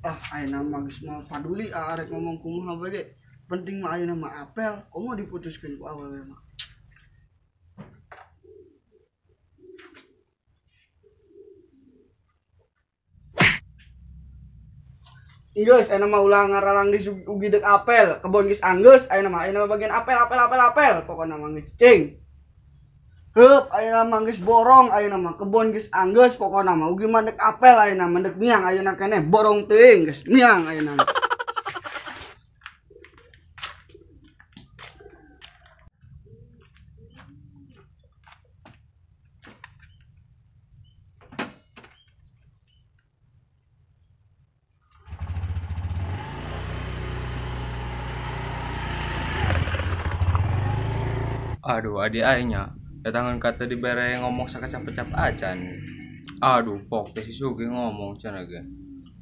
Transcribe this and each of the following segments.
Ah, ayeuna mah geus moal paduli arek ngomong kumaha bae ge. Penting mah ayeuna mah apel, komo diputuskeun ku awewe mah. Geus ayeuna mah ulah ngaralang di ugi deuk apel, kebon geus anggeus ayeuna mah bagian apel apel apel apel, pokona mah geus cing. Heup ayeuna mah geus borong ayeuna mah kebon geus anggeus pokona mah ugi mah deuk apel ayeuna mah deuk miang ayeuna keneh borong teuing geus miang ayeuna. Aduh, adik aingnya datangan kata dibere ngomong sakacap-cap acan. Aduh, pok teh si Sugi ngomong cenah ge.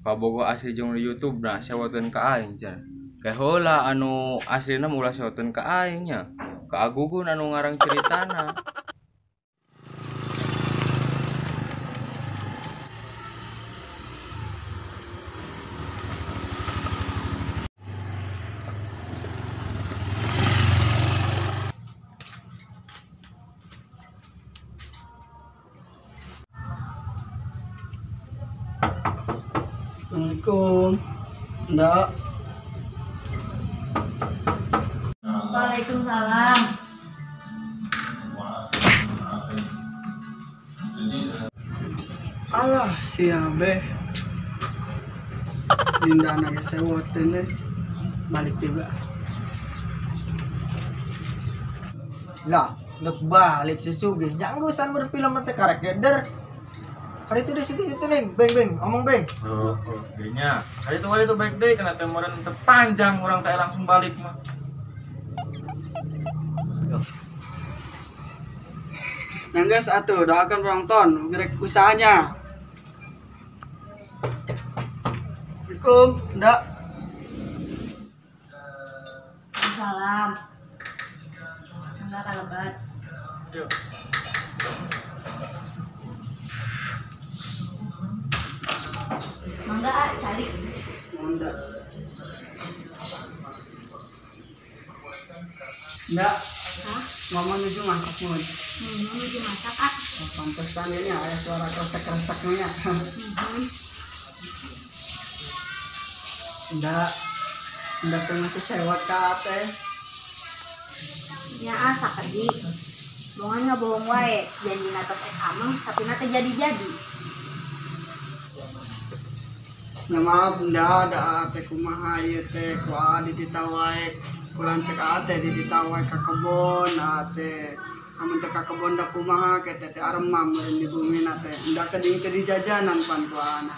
Kabogo asli jeung di YouTube nah sewateun ka aing cenah. Kae heula anu aslina ulah sewateun ka aing nya. Ka Agugun anu ngarang ceritana. Assalamualaikum. Ndak. Waalaikumsalam. Alah siabe. Dinda anak sewoteun deh. Balik tiba. Lah, ndek balik si Sugi. Janggusan berfilm teh karek geder. Hari itu di situ itu nih, beng beng, omong beng. Oh, nya. Hari itu baik deh, kena temuran terpanjang orang tak langsung balik mah. Nah guys, atuh doakan penonton, gerek usahanya. Assalamualaikum, ndak. Salam. Enggak kalebat. Yuk. Mangga ah, cari. Mangga. Ndak. Hah? Mama nuju masak mun. Nuju masak ah. Oh, pantesan ini ada suara kresek-kreseknya. Ndak. Ndak teh masih sewot ka teh. Nya ah sakedik. Bongan ngabohong wae, janji tos ek ameng tapi teh jadi-jadi. Ya maaf bunda, da teh kumaha ieu teh ku aa ditita wae, ku lanceuk aa teh ditita wae ka kebon aa teh. Amun teh ka kebon da kumaha ke teh teh aremam meureun di bumina teh. Enda keding teh di jajanan pan ku aa na.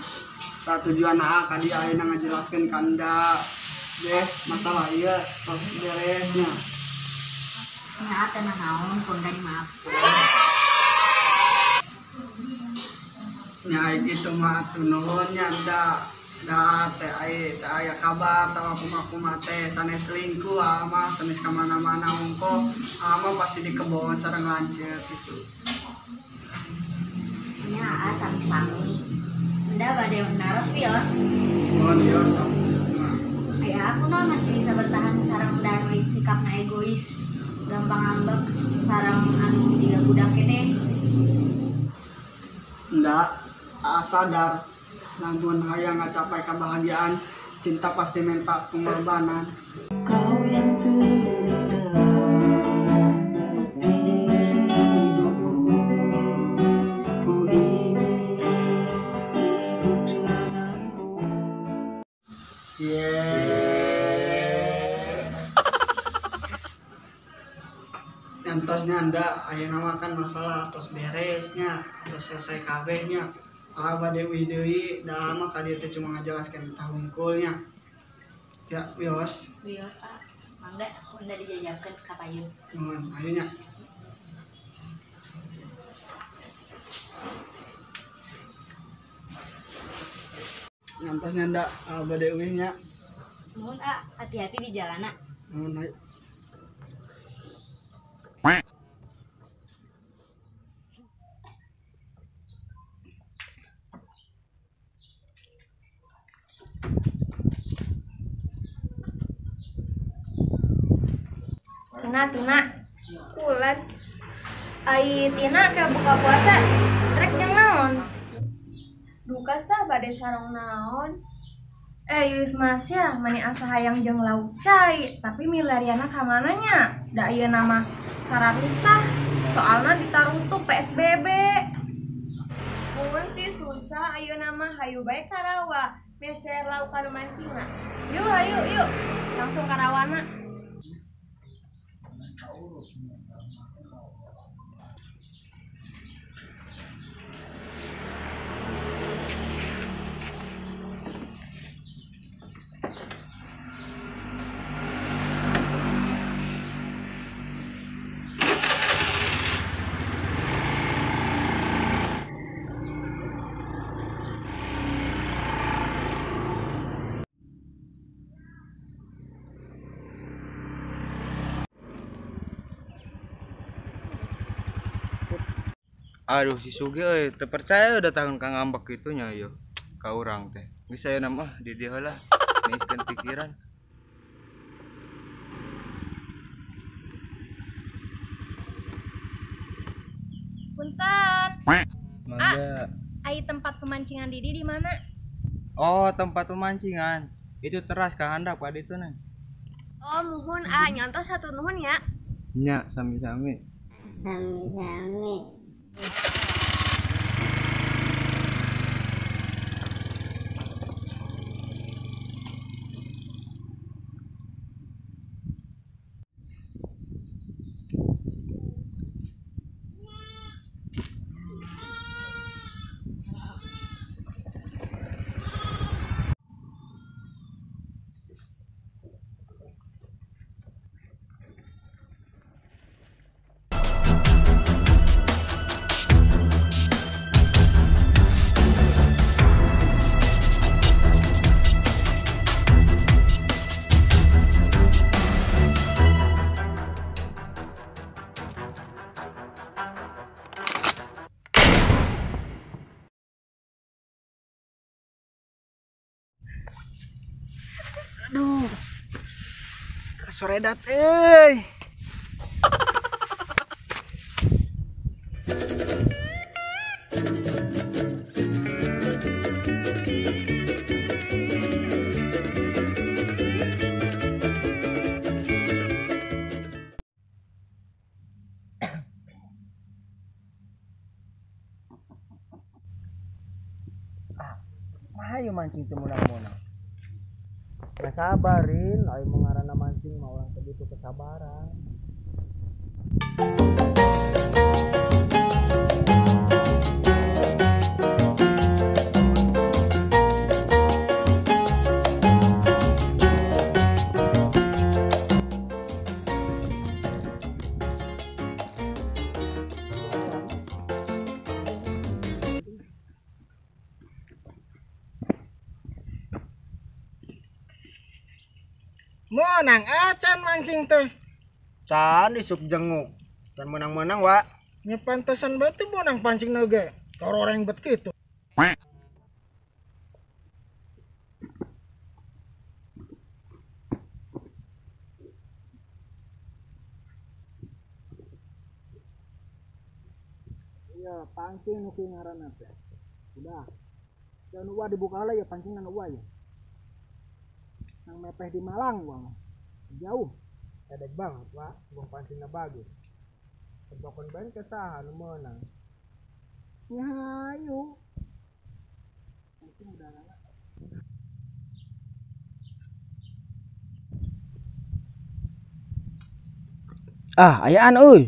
Tah tujuan aa ka dieu ayeuna ngajelaskeun ka enda deh masalah ieu tos beresnya. Nya aa teh naon pun da dimaafkeun. Nya ai kitu mah atuh nuhun nya enda. Da teh ai teh aya kabar tawa kumaha-kumaha teh sanes selingkuh mah sanes ka mana-mana ongkoh mah pasti di kebon sareng lanceuk gitu. Nya aa sami-sami. Enda bade naros wios. Nuhun wios. Aya aku naon masih bisa bertahan sareng enda anu sikapna egois, gampang ngambek sareng anu jiga budak keneh. Enda aa sadar namun hayang ngacapai kebahagiaan, cinta pasti minta pengorbanan. Kau yang terindah di hidupku, ku ingin hidup denganmu. Cie. Entosnya anda, ayeuna mah kan masalah atos beresnya, atos selesai kabehnya. Aba deui deui da mah ka dieu teh cuma ngajelaskeun tah hungkulnya. Ya, wios. Wios ah. Mangga unda dijajakeun ka payun. Nuhun, ayo nya. Ngantos nya nda aba deui nya. Nuhun ah, hati-hati di jalana. Nuhun, ayo. Tina Tina. Kulan. Ai Tina ke buka puasa rek jeung naon? Duka sah bade sareng naon? Yus mas ya, mani asa hayang jeung lauk cai, tapi milariana ka mana nya? Da ieu nama sararusah, soalna ditarutup PSBB. Mun sih susah ayeuna mah hayu bae karawa, meser lauk anu mancingna. Yuk, hayu, yuk. Langsung karawana. Aduh si Sugi euy, teu percaya udah tahun kang ngambek kitu nya ieu ka urang teh. Geus aya mah di dieu heula, niiskeun pikiran. Punten. Mangga. Ai tempat pemancingan Didi di mana? Oh, tempat pemancingan. Itu teras ka handap ka ditu neng. Oh, muhun ah, nyontoh satu nuhun ya. Nya, sami-sami. Sami-sami. Aduh, kasoredat euy. Mahayu mancing teu meunang-meunang. Nggak sabarin, ayo mengarana mancing mah orang teh butuh kesabaran. Menang acan mancing teh. Can isuk jenguk. Can menang-menang wa. Nya pantesan batu menang pancing ge. Kororeng bet kitu. Iya, pancing nu kieu ngaranna teh. Udah. Jangan uah dibuka lah ya pancing anu uah ya. Nang mepeh di Malang gua mah. Jauh. Edek banget, Pak. Buang pancingna bagus. Tebakon bae ke saha nu meunang. Ya hayu. Pancing udah lama. Ah, ayaan euy.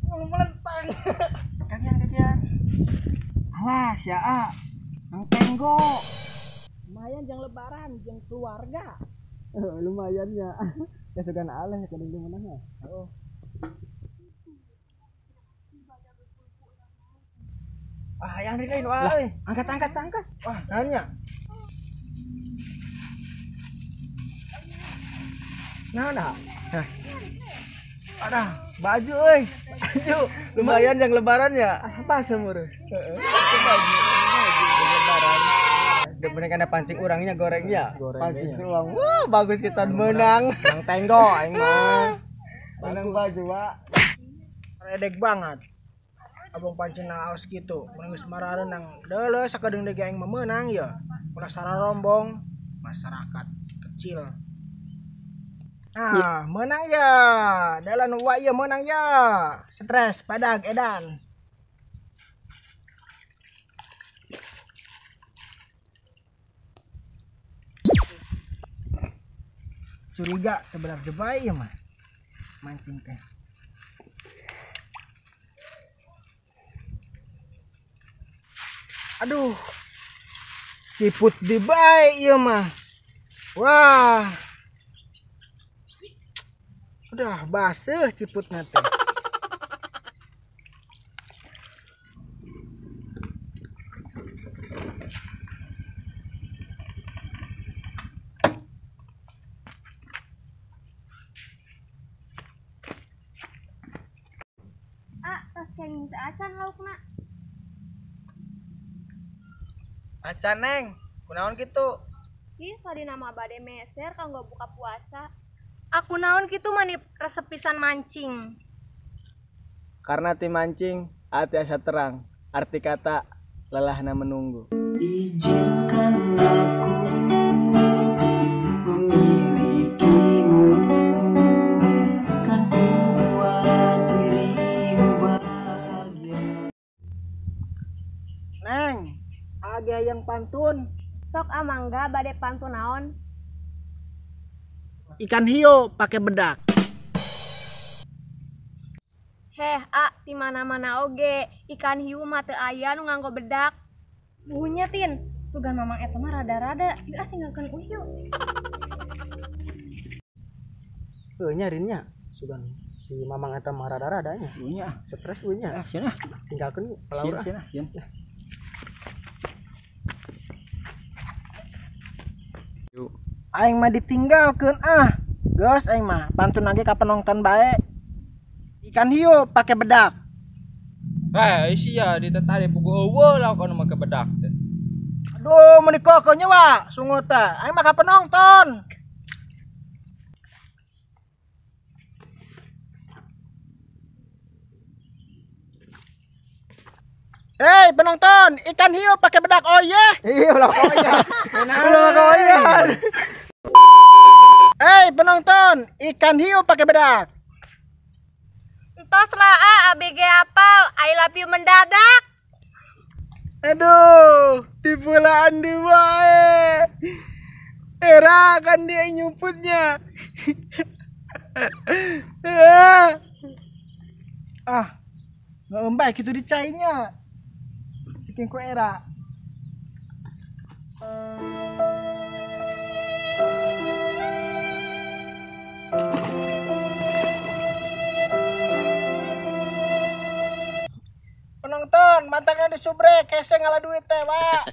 Ngomong melentang. Kakian-kakian. Alah, sia ah. Nang tenggo. Lumayan jang lebaran jeung keluarga. Lumayan ya. Ya sugan aleh kadang di mana ya. Oh. Ah, yang lain wah euy. Angkat angkat angkat. Wah, nanya. Nah, nah. Ada baju euy. Baju. Lumayan jang lebaran ya. Apa semur? Heeh. Baju. Baju lebaran. Bener kana pancing urangnya gorengnya. Pancing suang. Wah, bagus kita menang. Menang tenggo aing mah. Menang baju, Pak. Redek banget. Abang pancing aos gitu, menang geus marareunang. Deuleu sakedeung deui aing mah meunang ya. Ulah sararombong masyarakat kecil. Nah, menang ya. Dalan wa ieu menang ya. Stres padag edan. Curiga sebenar debai ya mah. Mancing teh. Aduh. Siput debai ieu mah. Wah. Udah baseuh ciputna teh. Ah, tos kenging teu acan laukna. Acan neng, kunaon kitu? Ih, tadi nama bade meser kanggo buka puasa. Aku naon kitu mani resep pisan mancing. Karena tim mancing, hati asa terang. Arti kata lelahna menunggu. Izinkan aku memilikimu, kan ku buat dirimu bahagia. Neng, age yang pantun. Sok amangga bade pantun naon? Ikan hiu pakai bedak. Heh, a di mana-mana oge ikan hiu mah teu aya nu nganggo bedak. Buhunya tin, sugan mamang eta mah rada-rada. Yuk ah tinggalkeun uih yuk. Heuh nya rinnya, sugan si mamang eta mah rada-rada nya. Nya, stres euy nya. Ah, sieun ah. Tinggalkeun palaur ah. Sieun ah, sieun. Yuk. Aing mah ditinggalkeun ah. Geus aing mah pantun lagi ka penonton bae. Ikan hiu pakai bedak. Eh, sia di tadi pugu eueuh lauk anu make bedak teh. Aduh, meuni kokoh nya wa, sungut teh. Aing mah ka penonton. Hei penonton, ikan hiu pakai bedak. Oh iya. Iya, ulah koyan. Ulah koyan. Hei penonton, ikan hiu pakai bedak. Entos lah a, ABG apal, I love you mendadak. Aduh, di pulaan dua Era kan dia nyumputnya. Ah, nggak gitu dicainya. Cikin ku era. Penonton, mantaknya disubrek, hese ngalah duit teh, Pak.